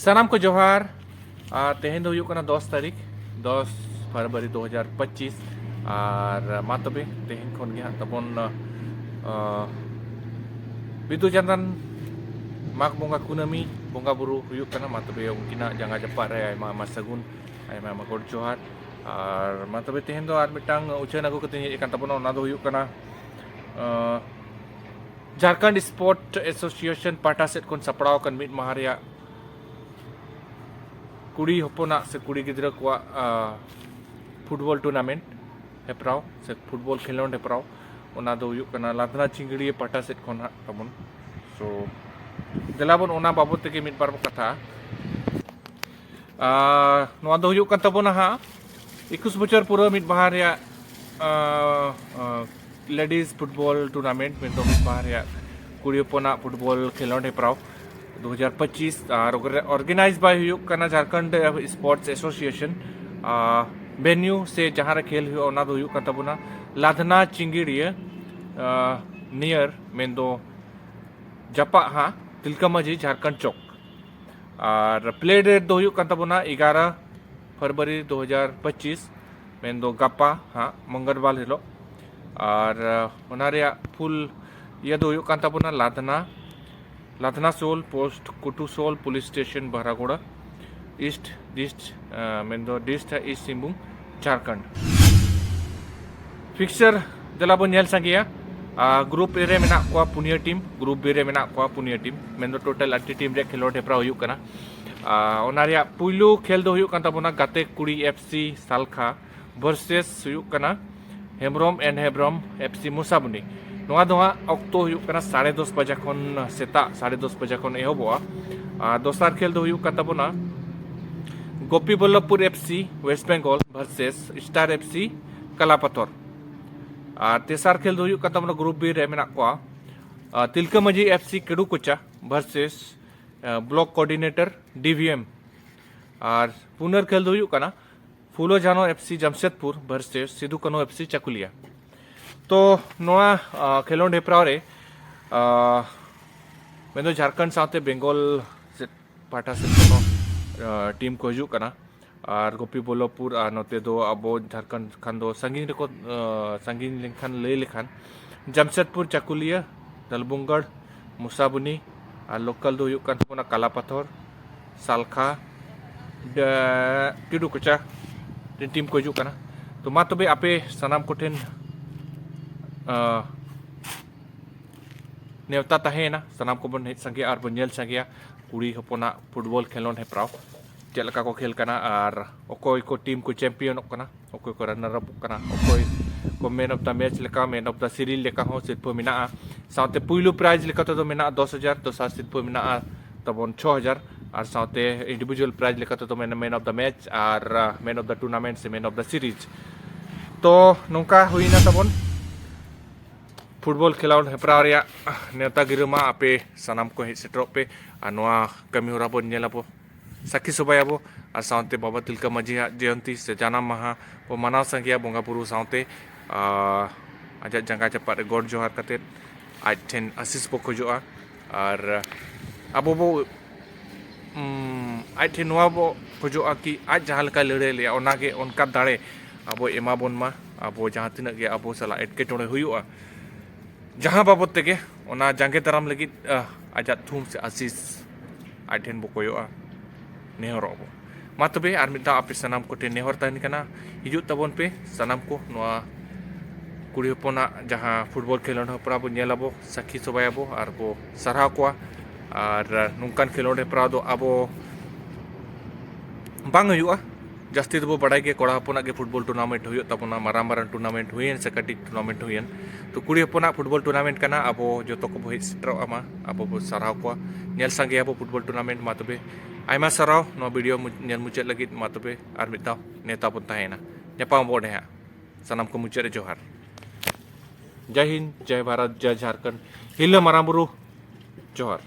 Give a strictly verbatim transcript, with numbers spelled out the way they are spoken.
ᱥᱟᱱᱟᱢ ᱠᱚ ᱡᱚᱦᱟᱨ᱾ ᱟᱨ ᱛᱮᱦᱮᱧ ᱫᱚ ᱦᱩᱭᱩᱜ ᱠᱟᱱᱟ ᱫᱚᱥ ᱛᱟᱹᱨᱤᱠᱷ, ᱫᱚᱥ ᱯᱷᱮᱵᱽᱨᱩᱣᱟᱨᱤ ᱫᱩ ᱦᱟᱡᱟᱨ ᱯᱚᱸᱪᱤᱥ᱾ ᱟᱨ ᱢᱟ ᱛᱚᱵᱮ ᱛᱮᱦᱮᱧ ᱠᱷᱚᱱ ᱜᱮ ᱦᱟᱸᱜ ᱛᱟᱵᱚᱱ, ᱟᱸ, ᱵᱤᱫᱩ ᱪᱟᱸᱫᱟᱱ ᱢᱟᱜᱽ ᱵᱚᱸᱜᱟ ᱠᱩᱱᱟᱹᱢᱤ ᱵᱚᱸᱜᱟ ᱵᱩᱨᱩ ᱦᱩᱭᱩᱜ ᱠᱟᱱᱟ᱾ ᱢᱟ ᱛᱚᱵᱮ ᱩᱱᱠᱤᱱᱟᱜ ᱡᱟᱸᱜᱟ ᱡᱟᱯᱟᱜ ᱨᱮ ᱟᱭᱢᱟ ᱟᱭᱢᱟ ᱥᱟᱹᱜᱩᱱ, ᱟᱭᱢᱟ ᱟᱭᱢᱟ ᱜᱚᱰ ᱡᱚᱦᱟᱨ᱾ ᱟᱨ ᱢᱟ ᱛᱚᱵᱮ ᱛᱮᱦᱮᱧ ᱫᱚ ᱟᱨ ᱢᱤᱫᱴᱟᱝ ᱩᱪᱷᱟᱹᱱ ᱟᱹᱜᱩ ᱠᱟᱛᱮᱧ ᱦᱮᱡ ᱟᱠᱟᱱ ᱛᱟᱵᱚᱱᱟ, ᱚᱱᱟ ᱫᱚ ᱦᱩᱭᱩᱜ ᱠᱟᱱᱟ, ᱟᱸ, ᱡᱷᱟᱲᱠᱷᱚᱸᱰ ᱥᱯᱳᱨᱴ ᱮᱥᱳᱥᱤᱭᱮᱥᱚᱱ ᱯᱟᱦᱴᱟ ᱥᱮᱫ ᱠᱷᱚᱱ ᱥᱟᱯᱲᱟᱣ ᱟᱠᱟᱱ ᱢᱤᱫ ᱢᱟᱦᱟ ᱨᱮᱭᱟᱜ ᱠᱩᱲᱤ ᱦᱚᱯᱚᱱᱟᱜ ᱥᱮ ᱠᱩᱲᱤ ᱜᱤᱫᱽᱨᱟᱹ ᱠᱚᱣᱟᱜ, ᱟᱸ, ᱯᱷᱩᱴᱵᱚᱞ ᱴᱩᱨᱱᱟᱢᱮᱱᱴ ᱦᱮᱯᱨᱟᱣ ᱥᱮ ᱯᱷᱩᱴᱵᱚᱞ ᱠᱷᱮᱞᱳᱸᱰ ᱦᱮᱯᱨᱟᱣ, ᱚᱱᱟ ᱫᱚ ᱦᱩᱭᱩᱜ ᱠᱟᱱᱟ ᱞᱟᱫᱷᱱᱟ ᱪᱤᱝᱜᱲᱤᱭᱟᱹ ᱯᱟᱦᱴᱟ ᱥᱮᱫ ᱠᱷᱚᱱ ᱦᱟᱸᱜ ᱛᱟᱵᱚᱱ᱾ ᱛᱚ ᱫᱮᱞᱟ ᱵᱚᱱ ᱚᱱᱟ ᱵᱟᱵᱚᱫ ᱛᱮᱜᱮ ᱢᱤᱫ ᱵᱟᱨ ᱵᱚᱱ ᱠᱟᱛᱷᱟᱜᱼᱟ᱾ ᱟᱨ ᱱᱚᱣᱟ ᱫᱚ ᱦᱩᱭᱩᱜ ᱠᱟᱱ ᱛᱟᱵᱚᱱᱟ ᱦᱟᱸᱜ ᱮᱠᱩᱥ ᱵᱚᱪᱷᱚᱨ ᱯᱩᱨᱟᱹ ᱢᱤᱫ ᱢᱟᱦᱟ ᱨᱮᱭᱟᱜ, ᱟᱸ, ᱟᱸ, ᱞᱮᱰᱤᱡᱽ ᱯᱷᱩᱴᱵᱚᱞ ᱴᱩᱨᱱᱟᱢᱮᱱᱴ, ᱢᱮᱱᱫᱚ ᱢᱤᱫ ᱢᱟᱦᱟ ᱨᱮᱭᱟᱜ ᱠᱩᱲᱤ ᱦᱚᱯᱚᱱᱟᱜ ᱯᱷᱩᱴᱵᱚᱞ ᱠᱷᱮᱞᱳᱸᱰ ᱦᱮᱯᱨᱟᱣ ᱫᱩ ᱦᱟᱡᱟᱨ ᱯᱚᱸᱪᱤᱥ᱾ ᱟᱨ ᱚᱨᱜᱟᱱᱟᱭᱤᱡᱽ ᱵᱟᱭ ᱦᱩᱭᱩᱜ ᱠᱟᱱᱟ ᱡᱷᱟᱲᱠᱷᱚᱸᱰ ᱥᱯᱳᱨᱴᱥ ᱮᱥᱳᱥᱤᱭᱮᱥᱚᱱ᱾ ᱟᱸ, ᱵᱷᱮᱱᱭᱩ ᱥᱮ ᱡᱟᱦᱟᱸ ᱨᱮ ᱠᱷᱮᱞ ᱦᱩᱭᱩᱜᱼᱟ, ᱚᱱᱟ ᱫᱚ ᱦᱩᱭᱩᱜ ᱠᱟᱱ ᱛᱟᱵᱚᱱᱟ ᱞᱟᱫᱷᱱᱟ ᱪᱤᱝᱜᱤᱲᱤᱭᱟᱹ, ᱟᱸ, ᱱᱤᱭᱟᱨ, ᱢᱮᱱᱫᱚ ᱡᱟᱯᱟᱜ ᱦᱟᱸᱜ ᱛᱤᱞᱠᱟᱹ ᱢᱟᱹᱡᱷᱤ ᱡᱷᱟᱲᱠᱷᱚᱸᱰ ᱪᱚᱠ᱾ ᱟᱨ ᱯᱞᱮ ᱰᱮᱴ ᱫᱚ ᱦᱩᱭᱩᱜ ᱠᱟᱱ ᱛᱟᱵᱚᱱᱟ ᱮᱜᱟᱨᱚ ᱯᱷᱮᱵᱽᱨᱩᱣᱟᱨᱤ ᱫᱩ ᱦᱟᱡᱟᱨ ᱯᱚᱸᱪᱤᱥ, ᱢᱮᱱᱫᱚ ᱜᱟᱯᱟ ᱦᱟᱸᱜ ᱢᱚᱝᱜᱚᱞᱵᱟᱨ ᱦᱤᱞᱳᱜ᱾ ᱟᱨ, ᱟᱸ, ᱚᱱᱟ ᱨᱮᱭᱟᱜ ᱯᱷᱩᱞ ᱤᱭᱟᱹ ᱫᱚ ᱦᱩᱭᱩᱜ ᱠᱟᱱ ᱛᱟᱵᱚᱱᱟ ᱞᱟᱫᱷᱱᱟ, ᱞᱟᱫᱷᱱᱟ ᱥᱳᱞ ᱯᱳᱥᱴ ᱠᱩᱴᱩ ᱥᱳᱞ police station Baharagora, east dist, ᱟᱸ, ᱢᱮᱱᱫᱚ dist east Singhbhum, Jharkhand. Fixture ᱫᱮᱞᱟ ᱵᱚᱱ ᱧᱮᱞ ᱥᱟᱸᱜᱮᱭᱟ᱾ ᱟᱨ ᱜᱨᱩᱯ ᱮ ᱨᱮ ᱢᱮᱱᱟᱜ ᱠᱚᱣᱟ ᱯᱩᱱᱭᱟᱹ ᱴᱤᱢ, ᱜᱨᱩᱯ ᱵᱤ ᱨᱮ ᱢᱮᱱᱟᱜ ᱠᱚᱣᱟ ᱯᱩᱱᱭᱟᱹ ᱴᱤᱢ, ᱢᱮᱱᱫᱚ ᱴᱳᱴᱟᱞ ᱟᱴᱴᱤ ᱴᱤᱢ ᱨᱮᱭᱟᱜ ᱠᱷᱮᱞᱳᱰ ᱦᱮᱯᱨᱟᱣ ᱦᱩᱭᱩᱜ ᱠᱟᱱᱟ᱾ ᱟᱨ ᱚᱱᱟ ᱨᱮᱭᱟᱜ ᱯᱩᱭᱞᱩ ᱠᱷᱮᱞ ᱫᱚ ᱦᱩᱭᱩᱜ ᱠᱟᱱ ᱛᱟᱵᱚᱱᱟ ᱜᱟᱛᱮ ᱠᱩᱲᱤ ᱮᱯᱷ ᱥᱤ ᱥᱟᱞᱠᱷᱟ ᱵᱷᱟᱨᱥᱮᱥ ᱦᱩᱭᱩᱜ ᱠᱟᱱᱟ Hembrom and Hembrom F C Musabani. ᱱᱚᱣᱟ ᱫᱚ ᱦᱟᱸᱜ ᱚᱠᱛᱚ ᱦᱩᱭᱩᱜ ᱠᱟᱱᱟ ᱥᱟᱲᱮ ᱫᱚᱥ ᱵᱟᱡᱟ ᱠᱷᱚᱱ, ᱥᱮᱛᱟᱜ ᱥᱟᱲᱮ ᱫᱚᱥ ᱵᱟᱡᱟ ᱠᱷᱚᱱ ᱮᱦᱚᱵᱚᱜᱼᱟ᱾ ᱟᱨ ᱫᱚᱥᱟᱨ ᱠᱷᱮᱞ ᱫᱚ ᱦᱩᱭᱩᱜ ᱠᱟᱱ ᱛᱟᱵᱚᱱᱟ Gopi Ballabhpur F C west Bengal versus star F C Kalapathar. ᱟᱨ ᱛᱮᱥᱟᱨ ᱠᱷᱮᱞ ᱫᱚ ᱦᱩᱭᱩᱜ ᱠᱟᱱ ᱛᱟᱵᱚᱱᱟ ᱜᱨᱩᱯ ᱵᱤ ᱨᱮ ᱢᱮᱱᱟᱜ ᱠᱚᱣᱟ, ᱟᱨ, Tilka Majhi F C Kedukocha versus, ᱟᱨ, block coordinator D B M. ᱟᱨ ᱯᱩᱱᱟᱨ ᱠᱷᱮᱞ ᱫᱚ ᱦᱩᱭᱩᱜ ᱠᱟᱱᱟ Phulo Jhano F C Jamshedpur versus Sidu Kanhu F C Chakulia. ᱛᱚ ᱱᱚᱣᱟ, ᱟᱨ, ᱠᱷᱮᱞᱳᱸᱰ ᱦᱮᱯᱨᱟᱣ ᱨᱮ, ᱟᱨ, ᱢᱮᱱᱫᱚ ᱡᱷᱟᱲᱠᱷᱚᱸᱰ ᱥᱟᱶᱛᱮ ᱵᱮᱝᱜᱚᱞ ᱥᱮ ᱯᱟᱦᱴᱟ ᱥᱮᱫ ᱠᱷᱚᱱ ᱦᱚᱸ ᱴᱤᱢ ᱠᱚ ᱦᱤᱡᱩᱜ ᱠᱟᱱᱟ᱾ ᱟᱨ ᱜᱳᱯᱤᱵᱚᱞᱞᱚᱵᱷᱯᱩᱨ, ᱟᱨ ᱱᱚᱛᱮ ᱫᱚ ᱟᱵᱚ ᱡᱷᱟᱲᱠᱷᱚᱸᱰ ᱠᱷᱟᱱ ᱫᱚ ᱥᱟᱺᱜᱤᱧ ᱨᱮᱠᱚ ᱥᱟᱺᱜᱤᱧ ᱞᱮᱱᱠᱷᱟᱱ, ᱞᱟᱹᱭ ᱞᱮᱠᱷᱟᱱ ᱡᱟᱢᱥᱮᱫᱽᱯᱩᱨ, ᱪᱟᱠᱩᱞᱤᱭᱟᱹ, ᱫᱟᱞᱵᱩᱝᱜᱟᱲ, ᱢᱩᱥᱟᱵᱩᱱᱤ, ᱟᱨ ᱞᱳᱠᱟᱞ ᱫᱚ ᱦᱩᱭᱩᱜ ᱠᱟᱱ ᱛᱟᱵᱚᱱᱟ ᱠᱟᱞᱟᱯᱟᱛᱷᱚᱨ, ᱥᱟᱞᱠᱷᱟ, ᱴᱤᱰᱩ ᱠᱚᱪᱟ ᱨᱮᱱ ᱴᱤᱢ ᱠᱚ ᱦᱤᱡᱩᱜ ᱠᱟᱱᱟ᱾ ᱛᱚ ᱢᱟ ᱛᱚᱵᱮ ᱟᱯᱮ ᱥᱟᱱᱟᱢ ᱠᱚᱴᱷᱮᱱ ᱱᱮᱣᱛᱟ ᱛᱟᱦᱮᱸᱭᱮᱱᱟ, ᱥᱟᱱᱟᱢ ᱠᱚᱵᱚᱱ ᱦᱮᱡ ᱥᱟᱸᱜᱮᱭᱟ ᱟᱨ ᱵᱚᱱ ᱧᱮᱞ ᱥᱟᱸᱜᱮᱭᱟ ᱠᱩᱲᱤ ᱦᱚᱯᱚᱱᱟᱜ ᱯᱷᱩᱴᱵᱚᱞ ᱠᱷᱮᱞᱳᱸᱰ ᱦᱮᱯᱨᱟᱣ ᱪᱮᱫ ᱞᱮᱠᱟ ᱠᱚ ᱠᱷᱮᱞ ᱠᱟᱱᱟ ᱟᱨ ᱚᱠᱚᱭ ᱠᱚ ᱴᱤᱢ ᱠᱚ ᱪᱟᱢᱯᱤᱭᱚᱱᱚᱜ ᱠᱟᱱᱟ, ᱚᱠᱚᱭ ᱠᱚ ᱨᱟᱱᱟᱨ ᱟᱯᱚᱜ ᱠᱟᱱᱟ, ᱚᱠᱚᱭ ᱠᱚ ᱢᱮᱱ ᱚᱯᱷ ᱫᱟ ᱢᱮᱪ ᱞᱮᱠᱟ, ᱢᱮᱱ ᱚᱯᱷ ᱫᱟ ᱥᱤᱨᱤᱡᱽ ᱞᱮᱠᱟ ᱦᱚᱸ ᱥᱤᱨᱯᱷᱟᱹ ᱢᱮᱱᱟᱜᱼᱟ᱾ ᱥᱟᱶᱛᱮ ᱯᱩᱭᱞᱩ ᱯᱨᱟᱭᱤᱡᱽ ᱞᱮᱠᱟ ᱛᱮᱫᱚ ᱢᱮᱱᱟᱜᱼᱟ ᱫᱚᱥ ᱦᱟᱡᱟᱨ, ᱫᱚᱥᱟᱨ ᱥᱤᱨᱯᱷᱟᱹ ᱢᱮᱱᱟᱜᱼᱟ ᱛᱟᱵᱚᱱ ᱪᱷᱚ ᱦᱟᱡᱟᱨ, ᱟᱨ ᱥᱟᱶᱛᱮ ᱤᱱᱰᱤᱵᱷᱤᱡᱩᱣᱟᱞ ᱯᱨᱟᱭᱤᱡᱽ ᱞᱮᱠᱟ ᱛᱮᱫᱚ man of the match R man of the tournament ᱥᱮ ᱢᱮᱱ ᱚᱯᱷ ᱫᱟ ᱥᱤᱨᱤᱡᱽ᱾ ᱛᱚ ᱱᱚᱝᱠᱟ ᱦᱩᱭᱱᱟ ᱛᱟᱵᱚᱱ ᱯᱷᱩᱴᱵᱚᱞ ᱠᱷᱮᱞᱳᱸᱰ ᱦᱮᱯᱨᱟᱣ ᱨᱮᱭᱟᱜ ᱱᱮᱣᱛᱟ ᱜᱤᱨᱟᱹ ᱢᱟ᱾ ᱟᱯᱮ ᱥᱟᱱᱟᱢ ᱠᱚ ᱦᱮᱡ ᱥᱮᱴᱮᱨᱚᱜ ᱯᱮ ᱟᱨ ᱱᱚᱣᱟ ᱠᱟᱹᱢᱤ ᱦᱚᱨᱟ ᱵᱚᱱ ᱧᱮᱞ ᱟᱵᱚ, ᱥᱟᱹᱠᱷᱤ ᱥᱚᱵᱷᱟᱭᱟᱵᱚ ᱟᱨ ᱥᱟᱶᱛᱮ ᱵᱟᱵᱟ ᱛᱤᱞᱠᱟᱹ ᱢᱟᱹᱡᱷᱤᱭᱟᱜ ᱡᱚᱭᱚᱱᱛᱤ ᱥᱮ ᱡᱟᱱᱟᱢ ᱢᱟᱦᱟ ᱵᱚ ᱢᱟᱱᱟᱣ ᱥᱟᱸᱜᱮᱭᱟ ᱵᱚᱸᱜᱟ ᱵᱩᱨᱩ ᱥᱟᱶᱛᱮ, ᱟᱨ ᱟᱡᱟᱜ ᱡᱟᱸᱜᱟ ᱪᱟᱯᱟᱫ ᱨᱮ ᱜᱚᱰ ᱡᱚᱦᱟᱨ ᱠᱟᱛᱮᱫ ᱟᱡ ᱴᱷᱮᱱ ᱟᱥᱤᱥ ᱵᱚ ᱠᱷᱚᱡᱚᱜᱼᱟ᱾ ᱟᱨ ᱟᱵᱚ ᱵᱚ ᱩᱢ, ᱟᱡ ᱴᱷᱮᱱ ᱱᱚᱣᱟ ᱵᱚ ᱠᱷᱚᱡᱚᱜᱼᱟ ᱠᱤ ᱟᱡ ᱡᱟᱦᱟᱸ ᱞᱮᱠᱟᱭ ᱞᱟᱹᱲᱦᱟᱹᱭ ᱞᱮᱜᱼᱟ, ᱚᱱᱟᱜᱮ ᱚᱱᱠᱟ ᱫᱟᱲᱮ ᱟᱵᱚᱭ ᱮᱢᱟ ᱵᱚᱱ ᱢᱟ᱾ ᱟᱵᱚ ᱡᱟᱦᱟᱸ ᱛᱤᱱᱟᱹᱜ ᱜᱮ ᱟᱵᱚ ᱥᱟᱞᱟᱜ ᱮᱴᱠᱮᱴᱚᱬᱮ ᱦᱩᱭᱩᱜᱼᱟ, ᱡᱟᱦᱟᱸ ᱵᱟᱵᱚᱫ ᱛᱮᱜᱮ, ᱚᱱᱟ ᱡᱟᱸᱜᱮ ᱫᱟᱨᱟᱢ ᱞᱟᱹᱜᱤᱫ, ᱟᱦ, ᱟᱡᱟᱜ ᱛᱷᱩᱢ ᱥᱮ ᱟᱥᱤᱥ ᱟᱡ ᱴᱷᱮᱱ ᱵᱚ ᱠᱚᱭᱚᱜᱼᱟ, ᱱᱮᱦᱚᱨᱚᱜ ᱟᱵᱚ᱾ ᱢᱟ ᱛᱚᱵᱮ ᱟᱨ ᱢᱤᱫ ᱫᱷᱟᱣ ᱟᱯᱮ ᱥᱟᱱᱟᱢ ᱠᱚᱴᱷᱮᱱ ᱱᱮᱦᱚᱨ ᱛᱟᱦᱮᱱ ᱠᱟᱱᱟ, ᱦᱤᱡᱩᱜ ᱛᱟᱵᱚᱱ ᱯᱮ ᱥᱟᱱᱟᱢ ᱠᱚ ᱱᱚᱣᱟ ᱠᱩᱲᱤ ᱦᱚᱯᱚᱱᱟᱜ ᱡᱟᱦᱟᱸ ᱯᱷᱩᱴᱵᱚᱞ ᱠᱷᱮᱞᱳᱸᱰ ᱦᱮᱯᱨᱟᱣ ᱵᱚ ᱧᱮᱞ ᱟᱵᱚ, ᱥᱟᱹᱠᱷᱤ ᱥᱚᱵᱷᱟᱭᱟᱵᱚ ᱟᱨ ᱵᱚ ᱥᱟᱨᱦᱟᱣ ᱠᱚᱣᱟ᱾ ᱟᱨ ᱱᱚᱝᱠᱟᱱ ᱠᱷᱮᱞᱳᱸᱰ ᱦᱮᱯᱨᱟᱣ ᱫᱚ ᱟᱵᱚ ᱵᱟᱝ ᱦᱩᱭᱩᱜᱼᱟ᱾ ᱡᱟᱹᱥᱛᱤ ᱫᱚᱵᱚ ᱵᱟᱲᱟᱭ ᱜᱮᱭᱟ ᱠᱚᱲᱟ ᱦᱚᱯᱚᱱᱟᱜ ᱜᱮ ᱯᱷᱩᱴᱵᱚᱞ ᱴᱩᱨᱱᱟᱢᱮᱱᱴ ᱦᱩᱭᱩᱜ ᱛᱟᱵᱚᱱᱟ, ᱢᱟᱨᱟᱝ ᱢᱟᱨᱟᱝ ᱴᱩᱨᱱᱟᱢᱮᱱᱴ ᱦᱩᱭᱮᱱ ᱥᱮ ᱠᱟᱹᱴᱤᱡ ᱴᱩᱨᱱᱟᱢᱮᱱᱴ ᱦᱩᱭᱮᱱ, ᱛᱚ ᱠᱩᱲᱤ ᱦᱚᱯᱚᱱᱟᱜ ᱯᱷᱩᱴᱵᱚᱞ ᱴᱩᱨᱱᱟᱢᱮᱱᱴ ᱠᱟᱱᱟ᱾ ᱟᱵᱚ ᱡᱚᱛᱚ ᱠᱚᱵᱚ ᱦᱮᱡ ᱥᱮᱴᱮᱨᱚᱜᱼᱟ, ᱢᱟ ᱟᱵᱚ ᱵᱚ ᱥᱟᱨᱦᱟᱣ ᱠᱚᱣᱟ, ᱧᱮᱞ ᱥᱟᱸᱜᱮᱭᱟᱵᱚ ᱯᱷᱩᱴᱵᱚᱞ ᱴᱩᱨᱱᱟᱢᱮᱱᱴ᱾ ᱢᱟ ᱛᱚᱵᱮ ᱟᱭᱢᱟ ᱥᱟᱨᱦᱟᱣ ᱱᱚᱣᱟ ᱵᱷᱤᱰᱤᱭᱳ ᱢᱩ-, ᱧᱮᱞ ᱢᱩᱪᱟᱹᱫ ᱞᱟᱹᱜᱤᱫ᱾ ᱢᱟ ᱛᱚᱵᱮ ᱟᱨ ᱢᱤᱫ ᱫᱷᱟᱣ ᱱᱮᱣᱛᱟ ᱵᱚᱱ ᱛᱟᱦᱮᱸᱭᱮᱱᱟ, ᱧᱟᱯᱟᱢ ᱟᱵᱚ ᱚᱸᱰᱮ ᱦᱟᱸᱜ᱾ ᱥᱟᱱᱟᱢ ᱠᱚ ᱢᱩᱪᱟᱹᱫ ᱨᱮ ᱡᱚᱦᱟᱨ᱾ ᱡᱟᱭ ᱦᱤᱱᱫ, ᱡᱟᱭ ᱵᱷᱟᱨᱚᱛ, ᱡᱟᱭ ᱡᱷᱟᱨᱠᱷᱚᱸᱰ, ᱦᱤᱞᱟᱹ ᱢᱟᱨᱟᱝ ᱵᱩᱨᱩ, ᱡᱚᱦᱟᱨ᱾